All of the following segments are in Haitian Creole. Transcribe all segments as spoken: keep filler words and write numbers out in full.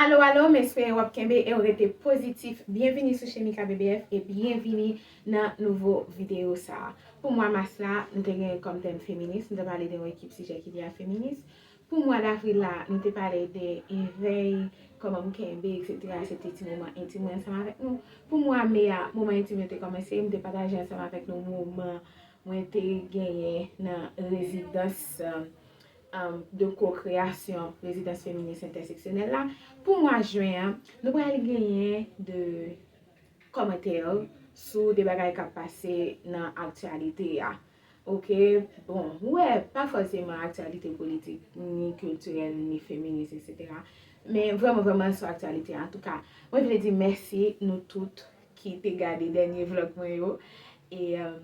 Alo, alo, m espere w ap kenbe e w rete pozitif. Byenvini sou Chemika B B F e byenvini nan nouvo videyo sa a. Pou mwa mas la, nou te gen kòm tèm feminis, nou te pale de yon ekip sijè ki lye a feminis. Pou mwa davril la, nou te pale de evèy, kòman m kenbe, etsetera. Se te ti moman entim mwen ansanm avèk nou. Pou mwa me a, moman entim yo te kòmanse, m te pataje ansanm avèk nou moman mwen te genyen nan rezidans, um, de ko-kreyasyon, rezidans feminis entèseksyonèl la. Pou mwa jen an, nou pral genyen de kòmantè sou de bagay k ap pase nan aktyalite a. Oke, bon, ou wè, pa fòseman aktyalite politik, ni kiltirèl, ni feminis, etsetera. Men vrèman, vrèman sou aktyalite a. Antouka, mwen vle di mèsi nou tout ki te gade dènye vlòg mwen yo. E um,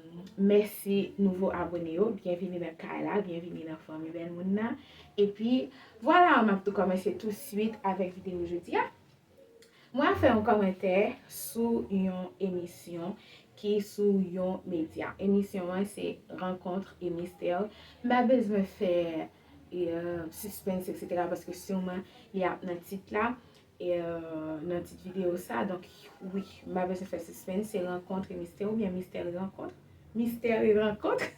mèsi nouvo abone yo. Byenvini nan kay la, byenvini nan fanmi bèl moun nan. Epi, vwala, m ap tou kòmanse tou swit avèk videyo jodi a. Mwen ap fè yon kòmantè sou yon emisyon ki sou yon medya. Emisyon an se Rencontres et Mystères. M pa bezwen fè e, euh, suspense, etsetera, paske siman li ap nan tit la, e, euh, nan tit videyo sa. Donk, wi, m pa bezwen fè suspense, se Rencontres et Mystères oubyen Mystères et Rencontres. Mystères et Rencontres.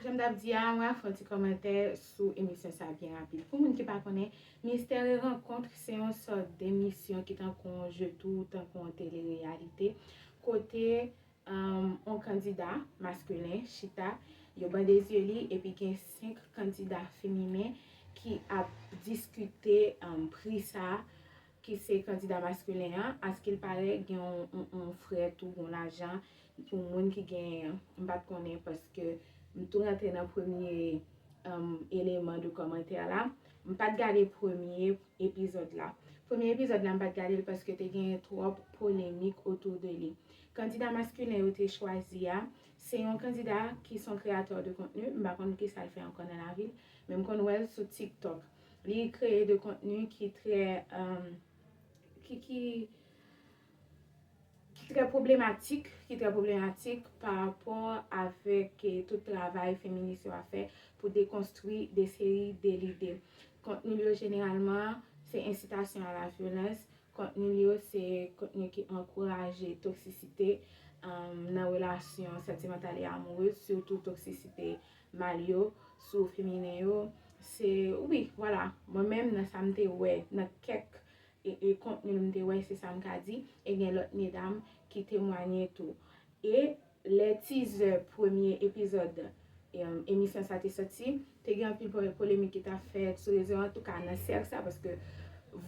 Jan m t ap di a, mwen ap fè yon ti kòmantè sou emisyon sa byen rapid. Pou moun ki pa konnen, Mystères et Rencontres se yon sòt demisyon ki tankou yon je tou, tankou yon telereyalite, kote um, yon kandida maskilen chita, yo bande zye li, epi gen senk kandida feminen ki ap diskite um, pri sa, ki se kandida maskilen an. Askilpare, gen yon, yon, yon frè tou, yon lajan pou moun ki genyen an. M pa t konnen paske m tou rantre nan premye um, eleman de kòmantè la. M pa t gade premye epizòd la. Premye epizòd la, m pa t gade l paske te genyen twòp polemik otou de li. Kandida maskilen yo te chwazi a, se yon kandida ki se yon kreyatè de kontni. M pa konn kisa l fè ankò nan lavi l, men m konn wè l sou TikTok. Li kreye de kontni ki trè, um, ki, ki, ki trè pwoblematik, ki trè pwoblematik pa rapò avèk, eh, tout travay feminis yo ap fè pou dekonstwi de seri de lide. Kontni l yo jeneralman se ensitasyon a la vyolans, kontni l yo se kontni ki ankouraje toksisite, um, nan relasyon santimantal e amourez, sitou toksisite mal yo sou feminen yo. Se, wi, vwala, mwen menm nan sa m te wè, nan kèk e, e kontni m te wè, se sa m ka di, e gen lòt medam ki temwanye tou. E lè teaser premye epizòd, em, emisyon sa te sòti, te gen anpil po-, polemik ki t ap fèt sou rezo, antouka nan sèk sa, paske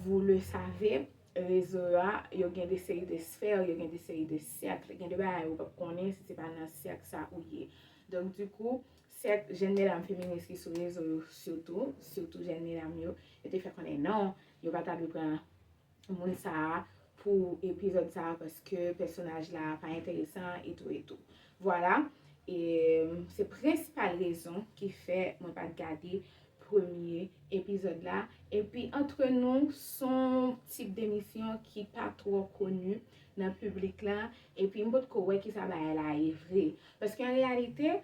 vous le savez, rezo a, yo gen de seri de sfè, yo gen de seri de sèk, gen de bagay ou p ap konnen si se pa nan sèk sa ou ye. Donk, dikou, sèk jèn medam feminis ki sou rezo yo, sitou, sitou jèn medam yo, yo te fè konnen non, yo pa ta dwe pran moun sa a pou epizòd sa a paske pèsonaj la pa enteresan etou etou. Vwala, e se prensipal rezon ki fè mwen pa t gade premye epizòd la. Epi, antre nou, se yon tip demisyon ki pa twò koni nan piblik la. Epi, m potko wè kisa bagay la ye vre. Paske, an reyalite,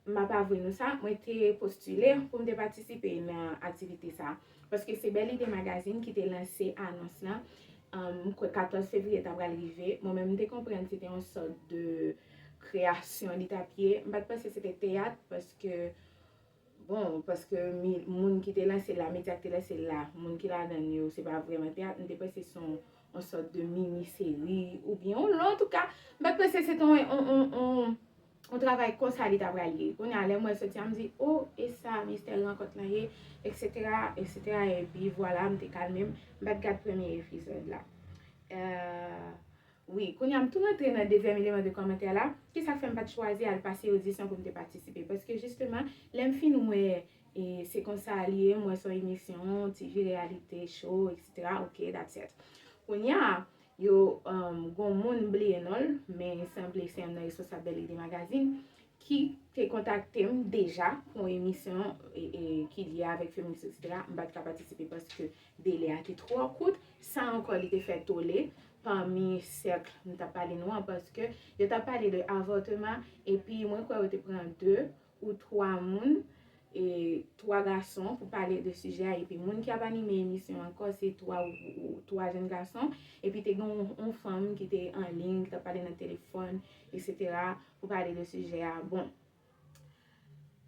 m ap avwe nou sa, mwen te postile pou m te patisipe nan aktivite sa. Paske se Belle Idée Magazine ki te lanse anons lan. Ann, m kwè katòz fevriye ta pral rive. Mwen menm, m te konprann se te yon sòt de kreyasyon li t ap ye. M pa t panse se te teyat, paske, bon, paske mi-, moun ki te lanse l la, medya ki te lanse l la, moun ki ladan l yo, se pa vrèman teyat. M te panse se yon, yon sòt de mini seri, oubyen yon lon, antouka, m pa t panse se te yon, yon, yon, yon, yon travay konsa li ta pral ye. Kounye a, lè m wè l soti a, m di, o, e sa, mistè rankont lan ye, etsetera, etsetera. Epi, vwala, m te kalme m, m pa t gad premye epizòd la. Euh, Wi, kounye a m tou rantre nan dezyèm eleman de kòmantè la. Kisa k fè m pa t chwazi al pase odisyon pou m te patisipe? Paske jisteman, lè m fin wè, e, se konsa l ye, m wè se yon emisyon, T V reyalite, show, etsetera. Ok, that's it. Kounye a, yo, um, gon moun, m bliye non l, men sanble se youn nan responsab Belle Idée Magazine, ki te kontakte m deja pou yon emisyon, e, e, ki lye avèk feminis, etsetera. M pa t ka patisipe paske delè a te twò kout. Sa ankò, li te fè tole pami sèk m t ap pale nou an, paske yo t ap pale de avòtman, epi mwen kwè yo te pran de ou twa moun, e twa gason pou pale de sijè a, epi moun ki ap anime emisyon ankò se twa, twa jèn gason, epi te gen yon, yon fanm ki te an liy, ki t ap pale nan telefòn, etsetera, pou pale de sijè a. Bon,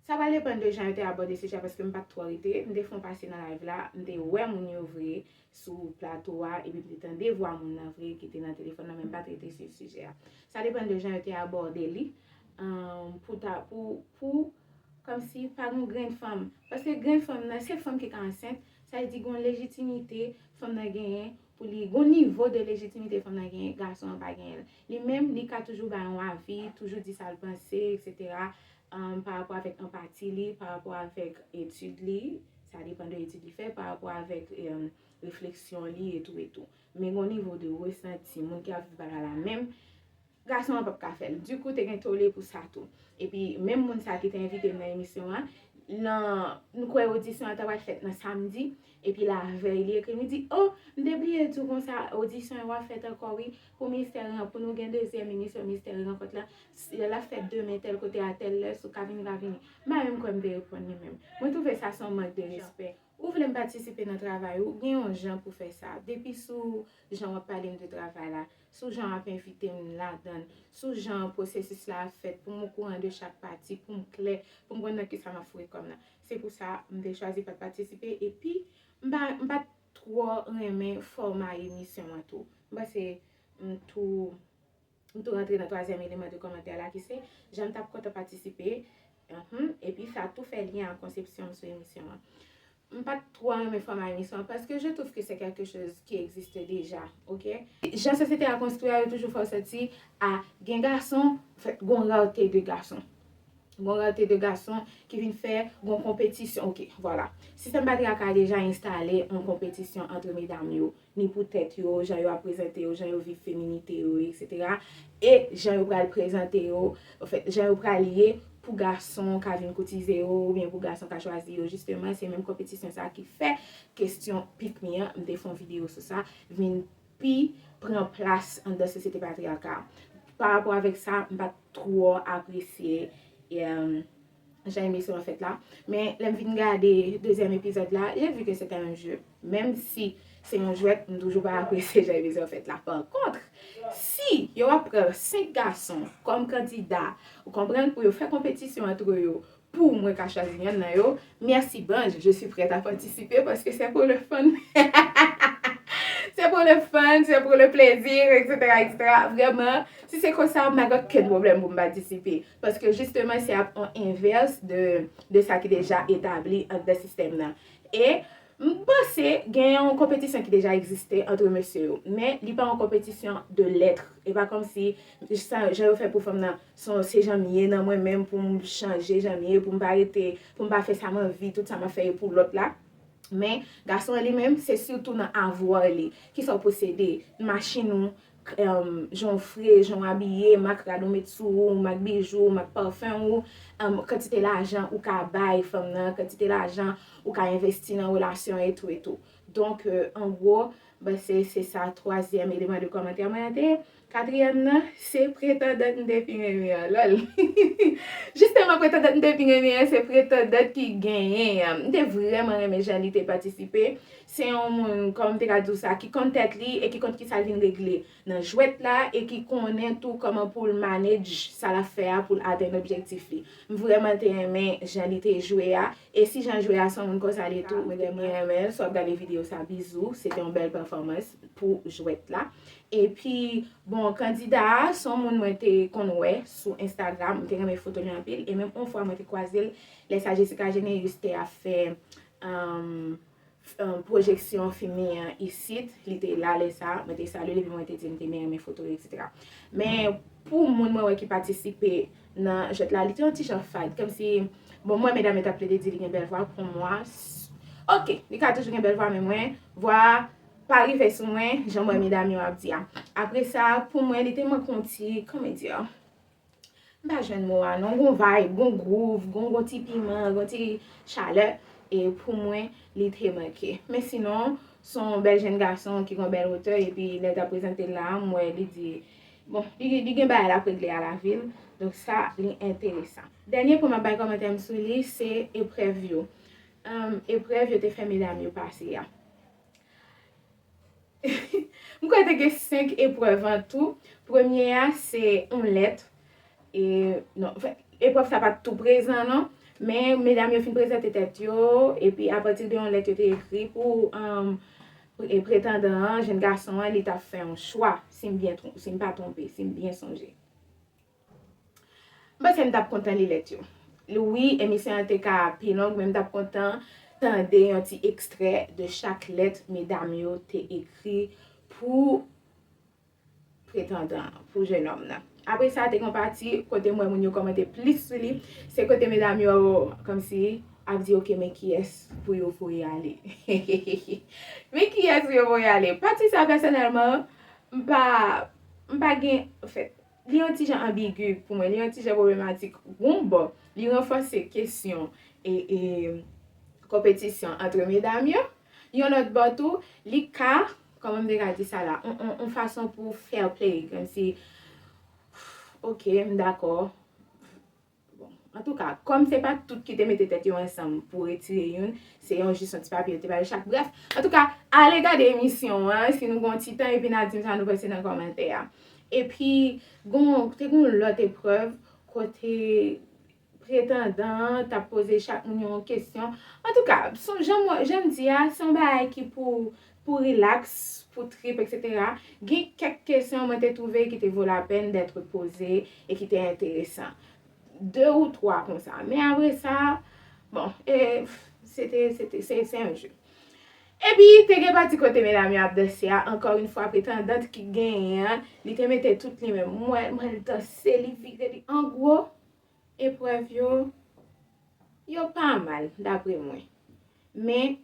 sa pral depann de jan yo te abòde sijè a, paske m pa t twò rete, m te fè yon pase nan live la, m te wè moun yo vre sou plato a, epi m te tande vwa moun nan vre ki te nan telefòn nan, men m pa t rete swiv sijè a. Sa depann de jan yo te abòde li, um, pou ta, pou, pou, kòmsi pa gen grenn fanm. Paske grenn fanm nan, se fanm ki ka ansent, sa vle di gen yon lejitimite fanm nan genyen, pou li, gen yon nivo de lejitimite fanm nan genyen, gason an pa genyen l. Li menm, li ka toujou bay yon avi, toujou di sa l panse, etsetera, um, pa rapò avèk anpati li, pa rapò avèk etid li, sa depann de etid li fè, pa rapò avèk, um, refleksyon li, etou, etou. Men gen yon nivo de resanti, moun ki ap viv bagay la menm, gason an p ap ka fè l. Dikou, te gen tole pou sa tou. Epi, menm moun sa ki te envite m nan emisyon an, nan, m kwè odisyon an ta pral fèt nan samdi, epi lavèy, li ekri m, li di, "O, m te bliye di w konsa, odisyon an w ap fèt ankò, wi, pou Mistè Ran, pou nou gen dezyèm emisyon Mistè Rankont la, s-, l ap fèt demen, tèl kote a tèl lè, si w ka vini, ka vini." M pa menm kwè m te reponn li menm. Mwen twouve sa se yon mank de respè. Ou vle m patisipe nan travay ou, gen yon jan pou fè sa. Depi sou jan w ap pale m de travay la, sou jan w ap envite m ladan l, sou jan pwosesis la ap fèt, pou m okouran de chak pati, pou m klè, pou m konn nan kisa m ap foure kò m nan. Se pou sa, m te chwazi pa t patisipe, epi m pa, m pa t twò renmen fòma emisyon an tou. M panse m tou, m tou rantre nan twazyèm eleman de kòmantè la ki se, jan m t ap kontan patisipe, mhm, epi sa tou fè lyen ak konsepsyon m sou emisyon an. M pa t twò renmen fòma emisyon an, paske je trouve que c'est quelque chose qui existe déjà, ok? Jan sosyete a konstwi a, yo toujou fè w santi, a, gen gason, anfèt, gon rarté de gason. Gon rarté de gason ki vin fè gon konpetisyon, ok, vwala. Sistèm patriyakal deja enstale yon konpetisyon ant medam yo, ni pou tèt yo, jan yo ap prezante yo, jan yo viv feminite yo, etsetera. E jan yo pral prezante yo, anfèt, jan yo pral ye pou gason ka vin koutize yo, oubyen pou gason ka chwazi yo. Jisteman, se menm konpetisyon sa ki fè kesyon pick me an, m te fè yon videyo sou sa, vin pi pran plas anndan sosyete patriyakal. Pa rapò avèk sa, m pa t twò apresye, em, jan emisyon an fèt la. Men lè m vin gade dezyèm epizòd la, j'ai vu que c'était un jeu. Menm si se yon jwèt, m toujou pa apresye jan emisyon an fèt la. Pa kont, si yo ap pran senk gason kòm kandida, ou konprann, pou yo fè konpetisyon antre yo, pou mwen ka chwazi yonn nan yo, merci Banj, je suis prête à participer parce que c'est pour le fun. C'est pour le fun, c'est pour le plaisir, etsetera, etsetera. Vrèman, si se konsa, m pa gen okenn pwoblèm pou m patisipe. Paske jisteman, se ap on envès de, de sa ki deja etabli anndan sistèm nan. E m panse gen yon konpetisyon ki deja egziste ant mesye yo, men li pa yon konpetisyon de lèt. E pa kòmsi sa, jan yo fè pou fanm nan, se, se jan m ye nan mwen menm pou m chanje jan m ye, pou m pa rete, pou m pa fè sa m anvi, tout sa m ap fè e pou lòt la. Men gason an li menm, se sitou nan avwa li. Kisa w posede? Machin ou, em, jan w fre, jan w abiye, mak rad ou met sou ou, mak bijou, mak pafen ou, em, kantite lajan ou ka bay fanm nan, kantite lajan ou ka envesti nan relasyon etou, etou. Donk, eh, an gwo, ben, se, se sa twazyèm eleman de kòmantè mwen an te ye. Katriyèm nan, se pretandant m te pi renmen an, lòl. Jisteman, pretandant m te pi renmen an, se pretandant ki genyen an. M te vrèman renmen jan li te patisipe. Se yon moun, kòman m te ka di w sa, ki konn tèt li e ki konn kisa l vin regle nan jwèt la e ki konnen tou kòman pou l manage sa l ap fè a pou l atenn objektif li. M vrèman te renmen jan li te jwe a. E si jan jwe a se yon moun konsa li ye tou, mwen te byen renmen l. Si w ap gade videyo sa, bizou. Se te yon bèl pèfòmans pou jwèt la. Epi, bon, kandida a, se yon moun mwen te konn wè sou Instagram. Mwen te renmen foto li anpil. E menm yon fwa, mwen te kwaze l lè sa Jessica Généus te ap fè, um, f-, um, pwojeksyon fim li an isit. Li te la lè sa. Mwen te salye l, epi mwen te di l m te byen renmen foto yo, etsetera. Men, pou moun mwen wè ki patisipe nan jwèt la, li te yon ti jan fad. Kòmsi, bon, mwen, medam yo t ap plede di li gen bèl vwa, pou mwen, s-, ok, li ka toujou gen bèl vwa, men mwen, vwa pa rive sou mwen, jan mwen medam yo ap di a. Apre sa, pou mwen, li te manke yon ti, kòman di a? M pa jwenn mo a, non. Gon vibe, gon groove, gon, gon ti piman, gon ti chalè. E pou mwen, li te manke. Men sinon, se yon bèl jèn gason ki gon bèl wotè, epi lè l t ap prezante l la, m wè li di, Bon, li, li gen bagay l ap regle a lavi l. Donk sa, li enteresan. Dènye pwen m ap bay kòmantè m sou li, se eprèv yo. Em, eprèv yo te fè medam yo pase a. M kwè te gen senk eprèv an tou. Premye a, se yon lèt. E, non, anfen, eprèv sa pa t tou prezan, non. Men, medam yo fin prezante tèt yo, epi apati de yon lèt yo te ekri pou, em, e pretandan an, jèn gason an, li t ap fè yon chwa, si m byen tron-, si m pa twonpe, si m byen sonje. M panse m t ap kontan li lèt yo. Wi, emisyon an te ka pi long, men m t ap kontan tande yon ti ekstrè de chak lèt medam yo te ekri pou pretandan an, pou jennonm nan. Apre sa, te gen yon pati kote m wè moun yo kòmante plis sou li, se kote medam yo kòmsi ap di, "Ok, men kiyès pou yo voye ale?" Men kiyès pou yo voye ale? Pati sa, pèsonèlman, m pa, m pa gen, anfèt, li yon ti jan anbigi pou mwen, li yon ti jan pwoblematik. Yon bò, li ranfòse kesyon e, e konpetisyon antre medam yo. Yon lòt bò tou, li ka, kòman m te ka di sa la, on, on, on fason pou fair play, kòmsi, ok, m dakò. Bon, antouka, kòm se pa tout ki te mete tèt yo ansanm pou retire youn, se yon jis yon ti papye yo te ba yo chak. Brèf, antouka, ale gade emisyon an, si nou gen yon ti tan, epi n a di m sa nou panse nan kòmantè a. Epi, gon, te gen yon lòt eprèv kote pretandan an t ap poze chak moun yon kesyon. Antouka, son, jan m, jan m di a, se yon bagay ki pou, pou rilaks, pou trip, etsetera. Gen kèk kesyon mwen te twouve ki te vo lapèn d'être poze e ki te enteresan. De ou twa konsa. Men apre sa, bon, e, se te, se te, se, se yon je. Epi, te gen pati kote medam yo ap danse a, ankò yon fwa, pretandant ki genyen an, li te mete tout li menm. Mwen, mwen l danse, li vire, li, an gwo, eprèv yo, yo pa mal, dapre mwen. Men,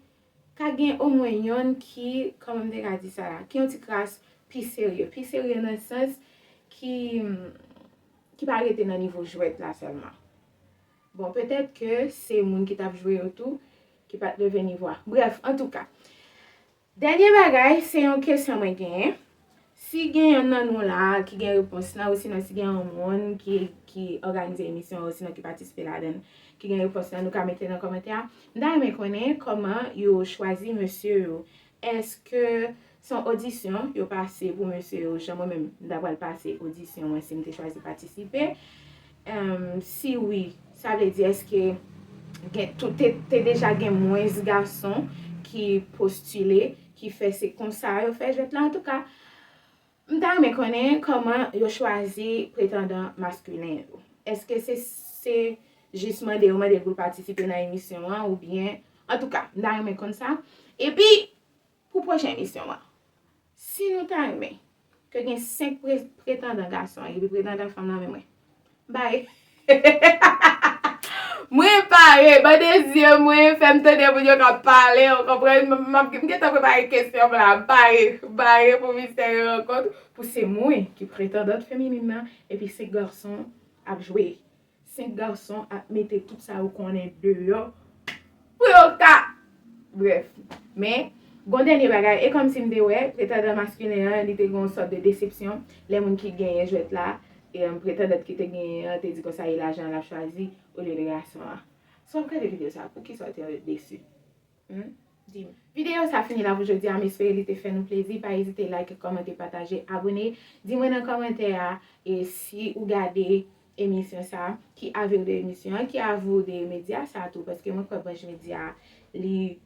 ka gen omwen yonn ki, kòman m te ka di sa la, ki yon ti kras pi serye. Pi serye nan sans ki, ki pa rete nan nivo jwèt la sèlman. Bon, petèt ke se moun ki t ap jwe yo tou ki pa t leve nivo a. Brèf, antouka, dènye bagay, se yon kesyon mwen genyen. Si gen yonn nan nou la ki gen repons lan, osinon si gen yon moun ki, ki òganize emisyon an, osinon ki patisipe ladan l, ki gen repons lan, nou ka mete nan kòmantè a. M ta renmen konnen kòman yo chwazi mesye yo. Èske se yon odisyon yo pase pou mesye yo, jan mwen menm, m ta pral pase odisyon an si m te chwazi patisipe? Em, si wi, sa vle di èske gen, tout, te, te deja gen mwens gason ki postile, ki fè se konsa yo fè jwèt la? Antouka, m ta renmen konnen kòman yo chwazi pretandan maskilen yo. Èske se, se jis mande yo mande l pou l patisipe nan emisyon an oubyen, antouka, m ta renmen konn sa. Epi, pou pwochen emisyon an, si nou ta renmen ke gen senk pre-, pretandan gason epi pretandan fanm nan men mwen, m pare. Mwen pare, bande zye mwen, fè m tande moun yo k ap pale, w konprann? M, m, m gentan prepare kesyon m la, m pare, m pare pou mistè yo rankont, pou se mwen ki pretandant feminin nan, epi senk gason ap jwe. Senk gason ap mete tout sa yo konnen deyò pou yo ka. Brèf. Men, gon dènye bagay, e kòmsi m te wè, pretandan maskilen an, li te gen yon sòt de desepsyon, lè moun ki genyen jwèt la, e, em, pretandant ki te genyen an, te di konsa e lajan l ap chwazi, olye de gason an. Si w ap gade videyo sa, poukisa w te desi? Hmm? Di m. Videyo sa fini la pou jodi a, m espere li te fè nou plezi. Pa ezite like, kòmante, pataje, abone. Di mwen nan kòmantè a, e si ou gade emisyon sa, ki avi w de emisyon an, ki avi w de medya sa tou, paske mwen kwè Branch Medya, li,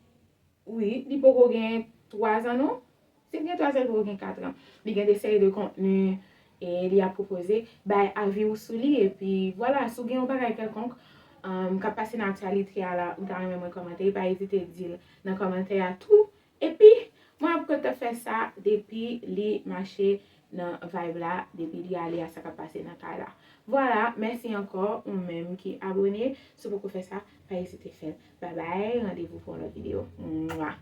wi, li poko gen twa zan non. Si l gen twa zan, li poko gen kat an. Li gen de seri de kontni, e li ap pwopoze, bay avi w sou li, epi vwala, si w gen yon bagay kèlkonk, um, k ap pase nan aktyalite a la, ou ta renmen mwen kòmante, pa ezite di l nan kòmantè a tou. Epi, mwen ap kontan fè sa depi li mache nan vibe la, depi li ale a sa k ap pase nan kay la. Vwala, mèsi ankò, ou menm ki abone. Si w poko fè sa, pa ezite fè l. Babay, randevou pou yon lòt videyo. Mwa!